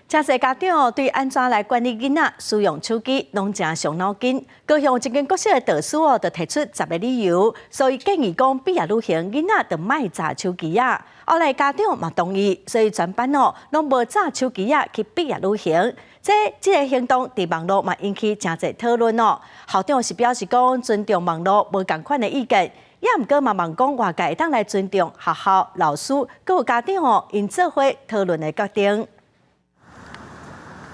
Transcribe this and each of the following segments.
誠濟家長對按怎來管理囡仔使用手機，攏誠傷腦筋。高雄一間國小的導師哦，就提出十个理由，所以建議講畢業旅行囡仔就莫揸手機仔。後來家長嘛同意，所以全班哦攏無揸手機仔去畢業旅行。這個行動佇網路嘛引起誠濟討論哦。校長是表示講尊重網路無仝款的意見，也毋過嘛望講外界會當來尊重學校、老師、閣有家長哦，𪜶做伙討論的決定。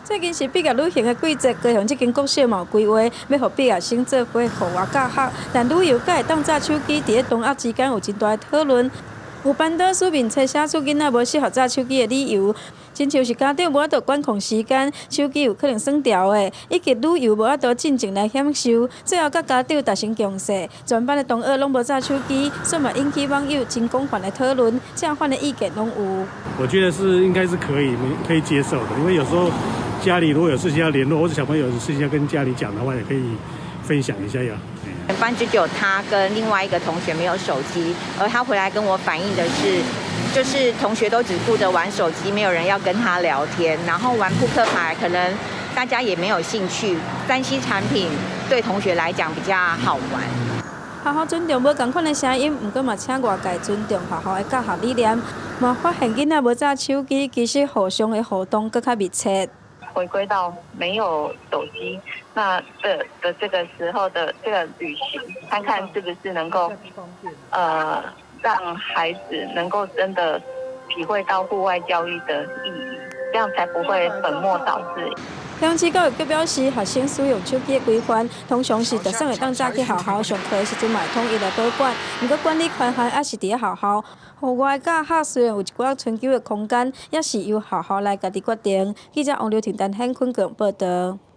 最近是畢業旅行的季節，高雄這間國小嘛有規劃，欲予畢業生做伙戶外教學，但旅遊敢會當揸手機，佇咧同學之間有真大的討論。有班導書面冊寫出囡仔無適合揸手機的理由，親像是家長無法度管控時間，手機有可能耍掉的，以及旅遊無法度盡情來享受，最後佮家長達成共識，全班的同學攏無揸手機，所以嘛引起網友真廣泛的討論，正反的意見攏有。我覺得是應該是可以，可以接受的，因為有時候家裡如果有事情要聯絡，或者小朋友有事情要跟家裡講的話，也可以分享一下呀。班就只有他跟另外一個同學沒有手機，而他回來跟我反映的是，就是同學都只顧着玩手機，沒有人要跟他聊天，然後玩撲克牌，可能大家也沒有興趣。3C 產品對同學來講比較好玩。學校尊重無仝款的聲音，毋過嘛請外界尊重學校的教學理念。嘛發現囡仔無揸手機，其實互相的互動閣較密切。回歸到沒有手機那的這個時候的這個旅行，看看是不是能夠，讓孩子能夠真的體會到戶外教育的意義，這樣才不會本末倒置。高雄市教育局表示，學生使用手機的規範，通常是就算會當早去學校上課的時陣，嘛會統一來保管。毋過管理權限猶是佇咧學校。戶外教學雖然有一寡春秋的空間，也是由學校來家己決定。記者王劉婷、陳顯坤報導。